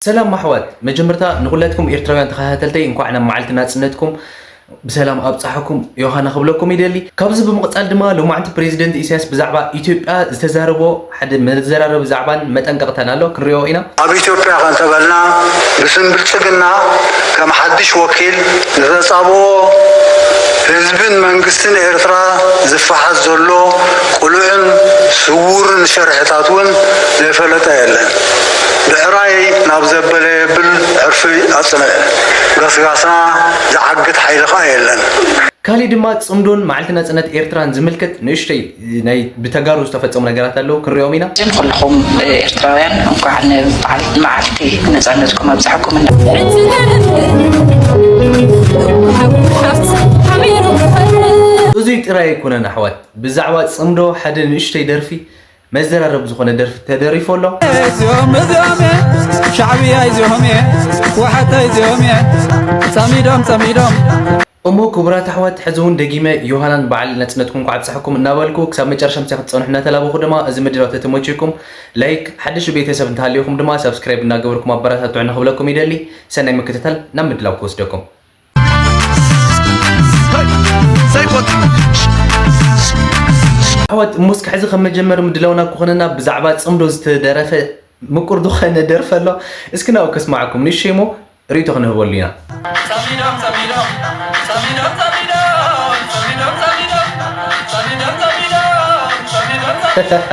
ሰላም ኣሕዋት፣ መጀመርታ ንኹላትኩም ኤርትራውያን ተኸታተልተይ እንኳዕ ናብ መዓልቲ ናጽነትኩም ብሰላም ኣብጻሕኩም ዮሃና ክብለኩም ይደሊ። ካብዚ ብምቕጻል ድማ ሎማዕንቲ ፕሬዚደንት ኢሳያስ ብዛዕባ ኢትዮጵያ ዝተዛረቦ ሓደ መዘራረቢ ዛዕባን መጠንቀቕታን ኣሎ፣ ክንሪኦ ኢና። ኣብ ኢትዮጵያ ከንተበልና ብስም ብልጽግና ከም ሓድሽ ወኪል ዝተጻብኦ ህዝብን መንግስትን ኤርትራ ዝፈሓስ ዘሎ ቅሉዕን ስውርን ሸርሕታት እውን ዘይፈለጠ የለን። ብዕራይ ናብ ዘበለ የብል ዕርፊ ኣጽንዕ። ገስጋስና ዝዓግት ሓይሊ ኸኣ የለን። ካሊእ ድማ ጽምዶን መዓልቲ ናጽነት ኤርትራን ዝምልከት ንእሽተይ ናይ ብተጋሩ ዝተፈጸሙ ነገራት ኣለዉ፣ ክንሪኦም ኢና። እዚም ኩልኹም ኤርትራውያን እንኳዕ ንበዓል መዓልቲ ነጻነትኩም ኣብዛሕኩም እንዳ እዙይ ጥራይ ኣይኮነን ኣሕዋት፣ ብዛዕባ ጽምዶ ሓደ ንእሽተይ ደርፊ መዘራረብ ዝኾነ ደርፊ ተደሪፉ ኣሎ። እዚኦም እዚኦም እየ ሻዕብያ እዚኦም እየ ወሓታ እዚኦም እየ ጸሚዶም ጸሚዶም እሞ ክቡራት ኣሕዋት፣ ሕዚ እውን ደጊመ ዮሃናን በዓል ነጽነትኩም እንኳዕ ኣብጻሕኩም እናበልኩ ክሳብ መጨረሻ ምሳይ ክትጸንሑ እናተላበኹ ድማ እዚ ምድላው ተተመችኩም ላይክ፣ ሓድሽ ቤተሰብ እንተሃልዩኹም ድማ ሳብስክራይብ እናገበርኩም ኣበረታትዑ ንኽብለኩም ይደሊ። ሰናይ ምክትታል ናብ ምድላው ክወስደኩም። ኣሕዋት፣ እሞ እስኪ ሕዚ ከም መጀመሪ ምድላውና ክኾነና ብዛዕባ ጽምዶ ዝተደረፈ ምቁር ዝኾነ ደርፊ ኣሎ። እስኪ ናብኡ ከስማዓኩም ንእሽተይ እሞ ርእይቶ ክንህበሉ ኢና። ጸሚዶም፣ ጸሚዶም፣ ጸሚዶም፣ ጸሚዶም፣ ጸሚዶም፣ ጸሚዶም፣ ጸሚዶም፣ ጸሚዶም፣ ጸሚዶም፣ ጸሚዶም፣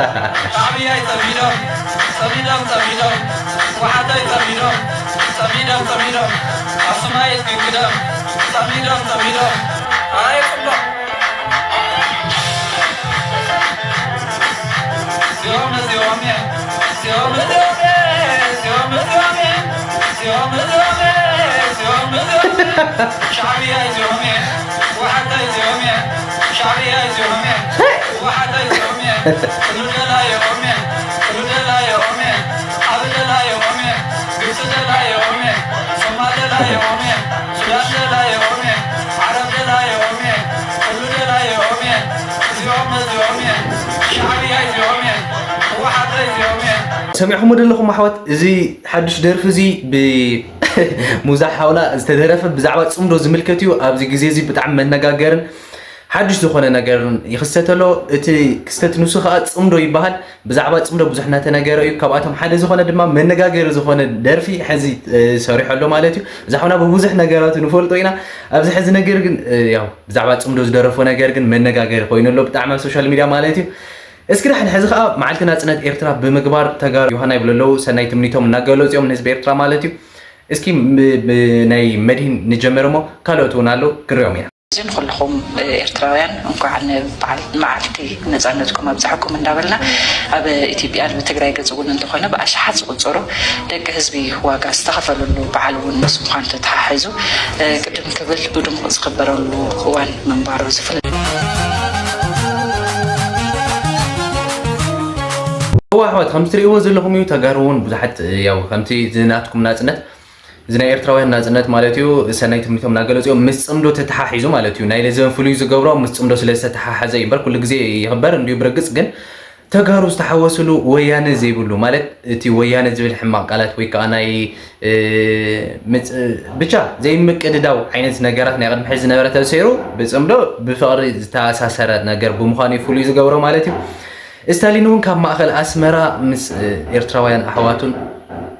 ሻዕብያይ ጸሚዶም፣ ጸሚዶም፣ ጸሚዶም፣ ህወሓታይ ጸሚዶም፣ ጸሚዶም፣ ጸሚዶም፣ ኣኽሱማይ እስኪ ግደም፣ ጸሚዶም፣ ጸሚዶም፣ ኣይ ጽቡቕ። ሰሚዕኹም ዶ ኣለኹም ኣሕዋት? እዚ ሓድሽ ደርፊ እዚ ብሙዛሕ ሓውና ዝተደረፈ ብዛዕባ ጽምዶ ዝምልከት እዩ። ኣብዚ ግዜ እዚ ብጣዕሚ መነጋገርን ሓድሽ ዝኾነ ነገርን ይኽሰት ኣሎ። እቲ ክስተት ንሱ ኸኣ ጽምዶ ይበሃል። ብዛዕባ ጽምዶ ብዙሕ እናተነገረ እዩ። ካብኣቶም ሓደ ዝኾነ ድማ መነጋገሪ ዝኾነ ደርፊ ሕዚ፣ እ፣ ሰሪሑ ኣሎ ማለት እዩ። እዚ ሓውና ብብዙሕ ነገራቱ ንፈልጦ ኢና። ኣብዚ ሕዚ ነገር ግን፣ እ፣ ያው ብዛዕባ ጽምዶ ዝደረፎ ነገር ግን መነጋገሪ ኮይኑ ኣሎ ብጣዕሚ ኣብ ሶሻል ሚድያ ማለት እዩ። እስኪ ዳሕን ሕዚ ኸኣ መዓልቲ ናጽነት ኤርትራ ብምግባር ተጋሩ ዮሃና ይብሉ ኣለዉ። ሰናይ ትምኒቶም እናገለጹ እዮም ንህዝቢ ኤርትራ ማለት እዩ። እስኪ ብ-፣ ብ-፣ ናይ መድሂን ንጀምር እሞ ካልኦት እውን ኣለዉ፣ ክንሪኦም ኢና። እዚን ኩልኹም ኤርትራውያን እንኳዕ ንበዓል መዓልቲ ነጻነትኩም ኣብዛሕኩም እንዳበልና፣ ኣብ ኢትዮጵያ ኣብ ትግራይ ገጽ እውን እንተኾነ ብኣሽሓት ዝቑጸሩ ደቂ ህዝቢ ዋጋ ዝተኸፈለሉ በዓል እውን ምስ ምዃኑ ተተሓሒዙ፣ ቅድም ክብል ብድሙቕ ዝኽበረሉ እዋን ምንባሩ ዝፍለጥ። እዋ ኣሕዋት፣ ከምቲ ትርእይዎ ዘለኹም እዩ። ተጋሩ እውን ብዙሓት፣ ያው፣ ከምቲ ዝናትኩም ናጽነት፣ እዚ ናይ ኤርትራውያን ናጽነት ማለት እዩ፣ ሰናይ ትምኒቶም እናገለጹ እዮም። ምስ ጽምዶ ተተሓሒዙ ማለት እዩ። ናይ ለዘበን ፍሉይ ዝገብሮ ምስ ጽምዶ ስለ ዝተተሓሓዘ እዩ እምበር፣ ኩሉ ግዜ ይኽበር እንድዩ። ብርግጽ ግን ተጋሩ ዝተሓወስሉ ወያነ ዘይብሉ፣ ማለት እቲ ወያነ ዝብል ሕማቕ ቃላት ወይ ከዓ ናይ፣ እ፣ ምጽ-፣ ብቻ ዘይምቅድዳው ዓይነት ነገራት ናይ ቅድሚ ሕዚ ዝነበረ ተሰይሩ ብጽምዶ ብፍቕሪ ዝተኣሳሰረ ነገር ብምዃኑ እዩ ፍሉይ ዝገብሮ ማለት እዩ። ስታሊን እውን ካብ ማእኸል ኣስመራ ምስ፣ እ፣ ኤርትራውያን ኣሕዋቱን፣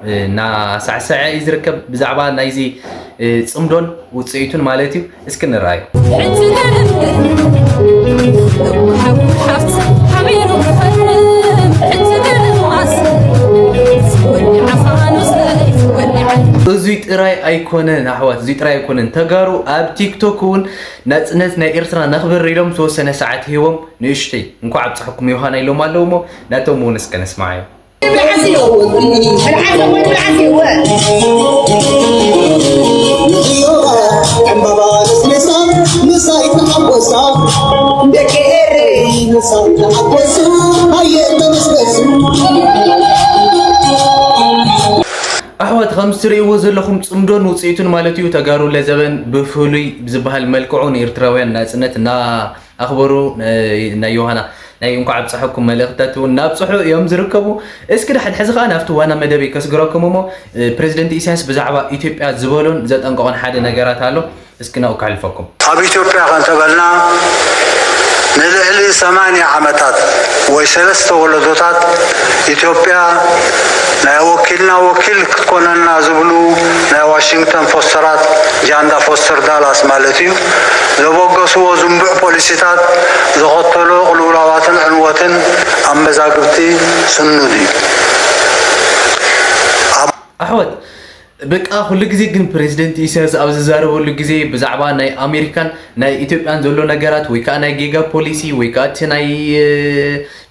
እ፣ እናሳዕሰዐ እዩ ዝርከብ። ብዛዕባ ናይዚ፣ እ፣ ጽምዶን ውጽኢቱን ማለት እዩ። እስኪ ንርኣዮ። እዙይ ጥራይ ኣይኮነን ኣሕዋት፣ እዙይ ጥራይ ኣይኮነን። ተጋሩ ኣብ ቲክቶክ እውን ናጽነት ናይ ኤርትራ ነኽብር ኢሎም ዝተወሰነ ሰዓት ሂቦም ንእሽተይ እንኳዕ ኣብፀሐኩም ዮሃና ኢሎም ኣለዉ እሞ ናቶም እውን እስከ ነስማዓዮ። ኣሕዋት፣ ከም እትርእይዎ ዘለኹም ጽምዶን ውጽኢቱን ማለት እዩ፣ ተጋሩ ለዘበን ብፍሉይ ብዝበሃል መልክዑ ንኤርትራውያን ናጽነት እና ኣኽበሩ፣ እ፣ ናይ ዮሃና ናይ እንኳዕ ኣብፀሐኩም መልእኽትታት እውን እናብፅሑ እዮም ዝርከቡ። እስኪ ድሕድ ሕዚ ከዓ ናብቲ ዋና መደበይ ከስግረኩም እሞ፣ እ፣ ፕሬዚደንት ኢሳያስ ብዛዕባ ኢትዮጵያ ዝበሎን ዘጠንቀቖን ሓደ ነገራት ኣሎ። እስኪ ናብኡ ከሕልፈኩም። ኣብ ኢትዮጵያ ከንተበልና ንልዕሊ ሰማንያ ዓመታት ወይ ሰለስተ ወለዶታት ኢትዮጵያ ናይ ወኪልና ወኪል ክትኮነና ዝብሉ ናይ ዋሽንግተን ፎስተራት ጃንዳ ፎስተር ዳላስ ማለት እዩ ዘበገስዎ ዝንቡዕ ፖሊሲታት ዘኸተሎ ቅልውላዋትን ዕንወትን ኣብ መዛግብቲ ስኑድ እዩ። ኣብ ኣሕዋት፣ በቃ ኩሉ ግዜ ግን ፕሬዚደንት ኢሳያስ ኣብ ዝዛረበሉ ግዜ ብዛዕባ ናይ ኣሜሪካን ናይ ኢትዮጵያን ዘሎ ነገራት ወይ ከዓ ናይ ጌጋ ፖሊሲ ወይ ከዓ እቲ ናይ፣ እ፣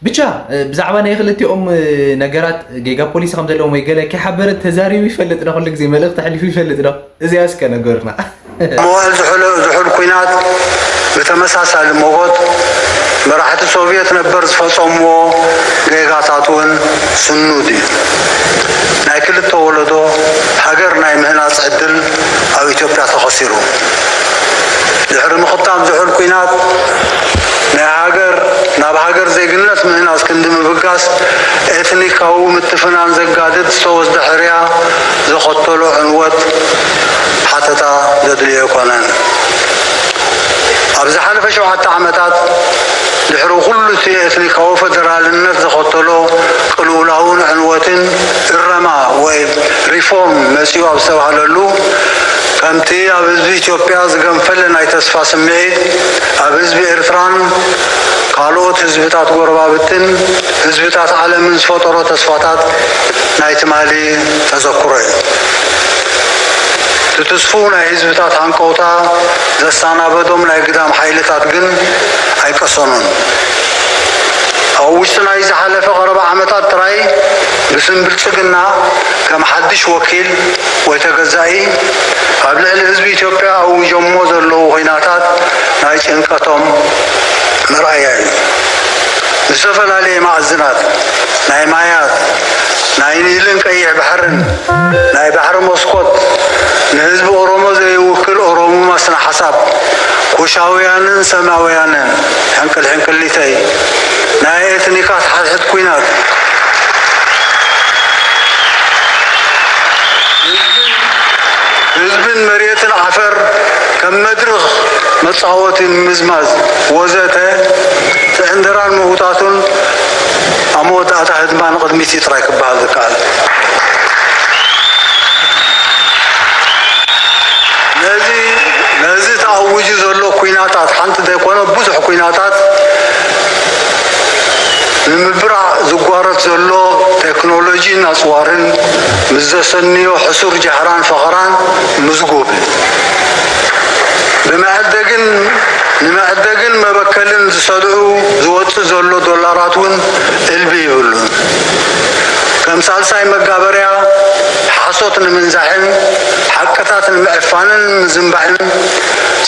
ብቻ፣ እ፣ ብዛዕባ ናይ ክልቲኦም፣ እ፣ ነገራት ጌጋ ፖሊሲ ከም ዘለዎም ወይ ገለ ከይሓበረ ተዛሪቡ ይፈልጥ ዶ? ኩሉ ግዜ መልእኽቲ ኣሕሊፉ ይፈልጥ ዶ? እዚኣ እስከ ነገሩና። መዋእል ዝሑል ዝሑል ኲናት ብተመሳሳሊ ሞጎት መራሕቲ ሶቭየት ነበር ዝፈጸምዎ ጌጋታት እውን ስኑድ እዩ። ናይ ክልተ ወለዶ ሃገር ናይ ምህናጽ ዕድል ኣብ ኢትዮጵያ ተኸሲሩ። ድሕሪ ምኽታም ዝሑል ኲናት ናይ ሃገር ናብ ሃገር ዜግነት ምህናጽ ክንዲ ምብጋስ ኤትኒካዊ ምትፍናን ዘጋድድ ዝተወስደ ሕርያ ዘኸተሎ ዕንወት ሓተታ ዘድልዮ ኣይኮነን። ኣብ ዝሓለፈ ሸውዓተ ዓመታት ድሕሪ ኩሉ እቲ ኤትኒካዊ ፈደራልነት ዘኸተሎ ቅልውላውን ዕንወትን እረማ ወይ ሪፎርም መጺኡ ኣብ ዝተባህለሉ፣ ከምቲ ኣብ ህዝቢ ኢትዮጵያ ዝገንፈለ ናይ ተስፋ ስምዒት፣ ኣብ ህዝቢ ኤርትራን ካልኦት ህዝብታት ጎረባብትን ህዝብታት ዓለምን ዝፈጠሮ ተስፋታት ናይ ትማሊ ተዘክሮ እዩ። እቲ ትስፉው ናይ ህዝብታት ሃንቀውታ ዘሰናበዶም ናይ ግዳም ሓይልታት ግን ኣይቀሰኑን። ኣብ ውሽጢ ናይ ዝሓለፈ ቀረባ ዓመታት ጥራይ ብስም ብልጽግና ከም ሓድሽ ወኪል ወይ ተገዛኢ ኣብ ልዕሊ ህዝቢ ኢትዮጵያ ኣውጆሞ ዘለዉ ኲናታት ናይ ጭንቀቶም መርኣያ እዩ። ዝተፈላለየ መኣዝናት ናይ ማያት፣ ናይ ኒልን ቀይሕ ባሕርን፣ ናይ ባሕሪ መስኮት፣ ንህዝቢ ኦሮሞ ዘይውክል ኦሮሙማ ስነ ሓሳብ፣ ኩሻውያንን ሰማውያንን፣ ሕንቅል ሕንቅሊተይ፣ ናይ ኤትኒካት ሓድሕድ ኲናት፣ ህዝብን መሬትን ዓፈር ከም መድርኽ መጻወቲ ምምዝማዝ ወዘተ፣ እቲ ዕንደራን ምውታቱን ኣብ መወዳእታ ህድማ ንቕድሚት እዩ ጥራይ ክበሃል ዝከኣል። ነዚ ነዚ ተኣዊጁ ዘሎ ኲናታት ሓንቲ ዘይኮነ ብዙሕ ኲናታት ንምብራዕ ዝጓረት ዘሎ ቴክኖሎጂን ኣጽዋርን ምስ ዘሰንዮ ሕሱር ጃህራን ፈኸራን ምዝጉብ። ብመዐደግን ንመዐደግን መበከልን ዝሰድዑ ዝወጽእ ዘሎ ዶላራት እውን እልቢ ይብሉን። ከም ሳልሳይ መጋበርያ ሓሶት ንምንዛሕን ሓቅታት ንምዕፋንን ምዝንባዕን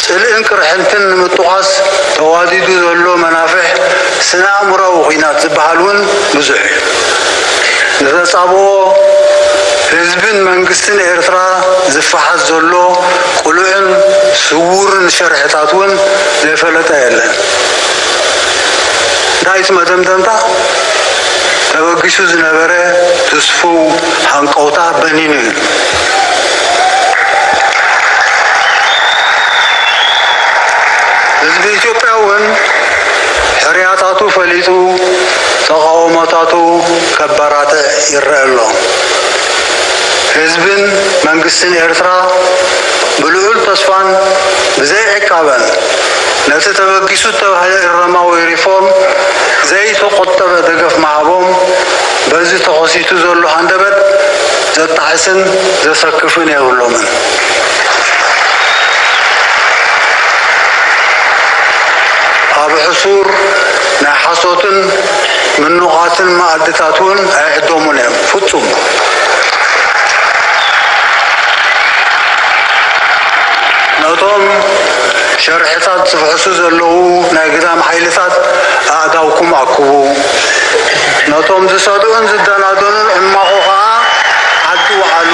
ጽልእን ቅርሕንትን ንምጥቋስ ተዋዲዱ ዘሎ መናፍሕ ስነ ኣእምሮዊ ኲናት ዝበሃል እውን ብዙሕ እዩ። ንተጻብኦ ህዝብን መንግስትን ኤርትራ ዝፈሓስ ዘሎ ቅሉዕን ስዉርን ሸርሕታት እውን ዘይፈለጠ የለን። እንታይ እቲ መደምደምታ? ተበጊሱ ዝነበረ ትስፉው ሃንቀውታ በኒኑ እዩ። ህዝቢ ኢትዮጵያ እውን ሕርያታቱ ፈሊጡ ተቓውሞታቱ ከባራትዕ ይረአ ኣሎ። ህዝብን መንግስትን ኤርትራ ብልዑል ተስፋን ብዘይ ዕቃበን ነቲ ተበጊሱ ዝተባህለ እረማዊ ሪፎርም ዘይተቖጠበ ደገፍ ምሃቦም በዚ ተኸሲቱ ዘሎ ሃንደበት ዘጣዕስን ዘሰክፍን የብሎምን። ኣብ ሕሱር ናይ ሓሶትን ምኑቓትን መኣድታት እውን ኣይዕደሙን እዮም። ፍጹም። ነቶም ሸርሕታት ዝፍሕሱ ዘለዉ ናይ ግዳም ሓይልታት ኣእዳውኩም ኣክቡ። ነቶም ዝሰድዑን ዝደናደኑን ዕማቑ ኸዓ ዓዲ ውዓሉ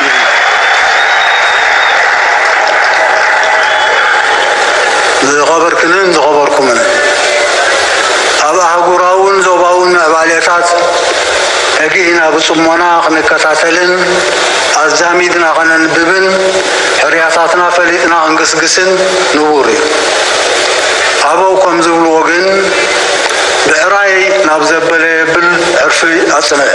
ይብል። ዝኸበርክንን ዝኸበርኩምን፣ ኣብ ኣህጉራውን ዞባውን ምዕባሌታት ሕጊ ኢና ብጽሞና ክንከታተልን ኣዛሚድና ከነንብብን ሕርያታትና ፈሊጥና ክንግስግስን ንቡር እዩ። ኣበው ከም ዝብልዎ ግን፣ ብዕራይ ናብ ዘበለ የብል ዕርፊ ኣጽንዕ።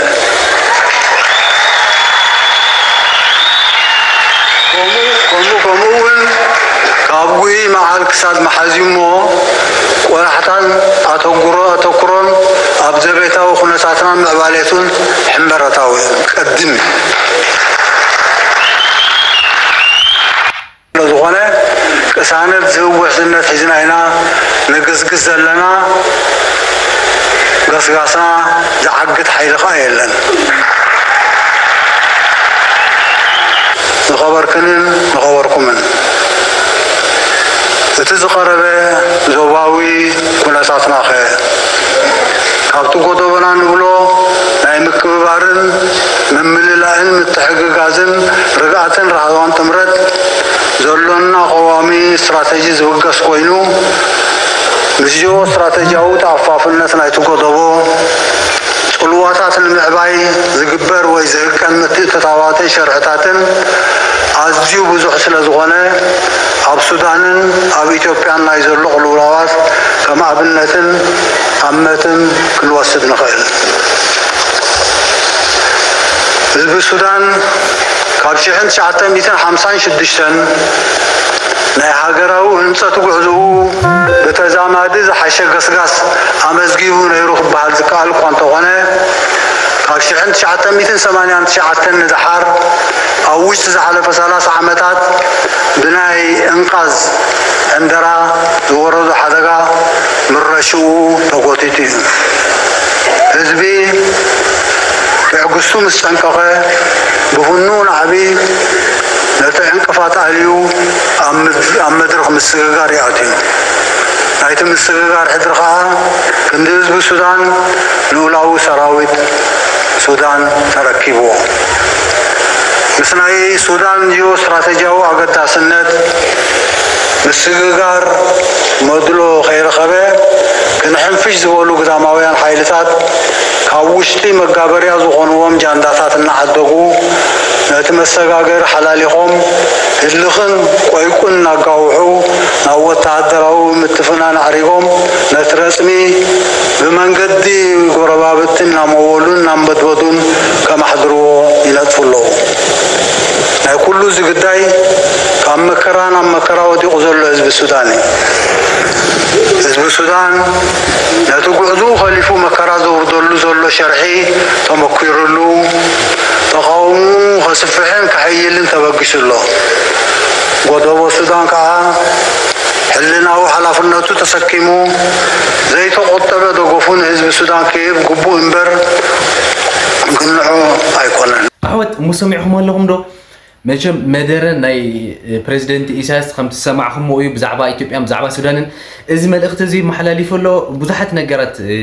ከምኡ ከምኡ እውን ካብ ጉሂ መዓል ክሳድ መሓዝዩ እሞ፣ ቆላሕታን ኣተኩሮ ኣተኩሮን ኣብ ዘቤታዊ ኩነታትናን ምዕባሌቱን ሕንበረታዊ እዩ። ቀድም እዩ። ስለዝኾነ፣ ቅሳነት ዝህብ ውሕስነት ሒዝና ኢና ንግስግስ ዘለና። ገስጋስና ዝዓግት ሓይሊ ኸኣ የለን። ዝኸበርክንን ዝኸበርኩምን፣ እቲ ዝቐረበ ዞባዊ ኩነታትናኸ ካብቲ ጎደቦና ንብሎ ናይ ምክብባርን ምምልላእን ምትሕግጋዝን ርግኣትን ራህዋን ጥምረት ዘሎና ቀዋሚ ስትራተጂ ዝብገስ ኮይኑ፣ ምስ ጂኦ ስትራተጂያዊ ተኣፋፍነት ናይቲ ጎደቦ፣ ጽልዋታት ንምዕባይ ዝግበር ወይ ዝህቀን ምትእትታዋትን ሸርሕታትን ኣዝዩ ብዙሕ ስለ ዝኾነ፣ ኣብ ሱዳንን ኣብ ኢትዮጵያን ናይ ዘሎ ቅልውላዋት ከም ኣብነትን ኣመትን ክንወስድ ንኽእል። ህዝቢ ሱዳን ካብ ሽሕን ትሽዓተ ሚእትን ሓምሳን ሽዱሽተን ናይ ሃገራዊ ህንጸት ጉዕዞኡ ብተዛማዲ ዝሓሸ ገስጋስ ኣመዝጊቡ ነይሩ ክበሃል ዝከኣል እኳ እንተኾነ፣ ካብ ሽሕን ትሽዓተ ሚእትን ሰማንያን ትሽዓተን ንደሓር ኣብ ውሽጢ ዝሓለፈ ሰላሳ ዓመታት ብናይ እንቃዝ ዕንደራ ዝወረዶ ሓደጋ ምረሽኡ ተጎቲቱ እዩ። ህዝቢ ትዕግስቱ ምስ ጸንቀቐ፣ ብፍኑው ናዕቢ ነቲ ዕንቅፋት ኣልዩ ኣብ ምድ-፣ ኣብ መድረኽ ምስግጋር ይኣትዩ። ናይቲ ምስግጋር ሕድሪ ኸኣ ክንዲ ህዝቢ ሱዳን ልኡላዊ ሰራዊት ሱዳን ተረኪብዎ። ምስ ናይ ሱዳን ጂኦ ስትራተጂያዊ ኣገዳስነት ምስግጋር መድሎ ከይረኸበ፣ ክንሕንፍሽ ዝበሉ ግዳማውያን ሓይልታት ካብ ውሽጢ መጋበርያ ዝኾንዎም ጃንዳታት እናዓደጉ፣ ነቲ መሰጋገሪ ሓላሊኾም ህልኽን ቆይቁን እናጋውሑ፣ ናብ ወተሃደራዊ ምትፍናን ኣዕሪጎም፣ ነቲ ረጽሚ ብመንገዲ ጎረባብቲ እናመወሉን እናንበድበዱን ከማሕድርዎ ይነጥፉ ኣለዉ። ናይ ኩሉ እዚ ግዳይ ካብ መከራ ናብ መከራ ወዲቑ ዘሎ ህዝቢ ሱዳን እዩ። ህዝቢ ሱዳን ነቲ ጉዕዞኡ ከሊፉ መከራ ዘውርደሉ ዘሎ ሸርሒ ተመኲሩሉ፣ ተቓውሞኡ ከስፍሕን ከሐይልን ተበጊሱ ኣሎ። ጎደቦ ሱዳን ከኣ ሕልናዊ ሓላፍነቱ ተሰኪሙ ዘይተቖጠበ ደገፉ ንህዝቢ ሱዳን ክህብ ግቡእ እምበር ግንዖ ኣይኮነን። ኣሕዋት፣ እሞ ሰሚዕኹም ኣለኹም ዶ? መቸም መደረ ናይ ፕሬዚደንት ኢሳያስ ከምቲ ዝሰማዕኹምዎ እዩ፣ ብዛዕባ ኢትዮጵያን ብዛዕባ ሱዳንን እዚ መልእኽቲ እዚ መሓላሊፉ ኣሎ። ብዙሓት ነገራት፣ እ፣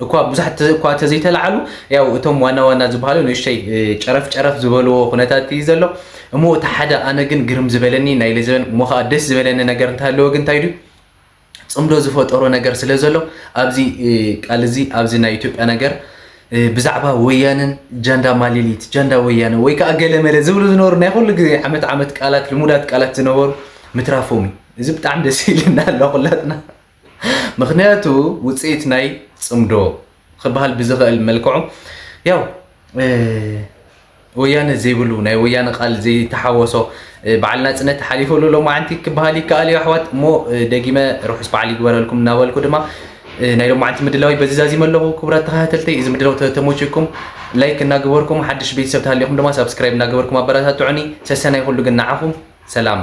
እኳ ብዙሓት እኳ ተዘይተላዓሉ፣ ያው እቶም ዋና ዋና ዝበሃሉ ንእሽተይ፣ እ፣ ጨረፍ ጨረፍ ዝበልዎ ኩነታት እዩ ዘሎ። እሞ እቲ ሓደ ኣነ ግን ግርም ዝበለኒ ናይ ለዘበን እሞ ኸኣ ደስ ዝበለኒ ነገር እንተሃለወ ግን እንታይ ድዩ? ጽምዶ ዝፈጠሮ ነገር ስለ ዘሎ፣ ኣብዚ፣ እ፣ ቃል እዚ፣ ኣብዚ ናይ ኢትዮጵያ ነገር፣ እ፣ ብዛዕባ ወያነን ጃንዳ ማሌሊት፣ ጃንዳ ወያነ ወይ ከኣ ገለ መለ ዝብሉ ዝነበሩ ናይ ኩሉ ግዜ ዓመት ዓመት ቃላት፣ ልሙዳት ቃላት ዝነበሩ ምትራፎም እዩ። እዚ ብጣዕሚ ደስ ኢልና ኣሎ ኩላትና። ምኽንያቱ ውጽኢት ናይ ጽምዶ ክበሃል ብዝኽእል መልክዑ፣ ያው፣ እ፣ ወያነ ዘይብሉ፣ ናይ ወያነ ቃል ዘይተሓወሶ፣ እ፣ በዓል ናጽነት ሓሊፉሉ ሎማዓንቲ ክበሃል ይከኣል እዩ ኣሕዋት። እሞ፣ እ፣ ደጊመ ርሑስ በዓል ይግበረልኩም እናበልኩ ድማ፣ እ፣ ናይ ሎማዓንቲ ምድላወይ በዚ ዛዚመ ኣለኹ። ክቡራት ተኸታተልተይ፣ እዚ ምድላው ተ-፣ ተመችኩም ላይክ እናገበርኩም፣ ሓድሽ ቤተሰብ ተሃሊኹም ድማ ሳብስክራይብ እናገበርኩም ኣበረታትዑኒ። ሰሰናይ ኩሉ ግን ንዓኹም። ሰላም።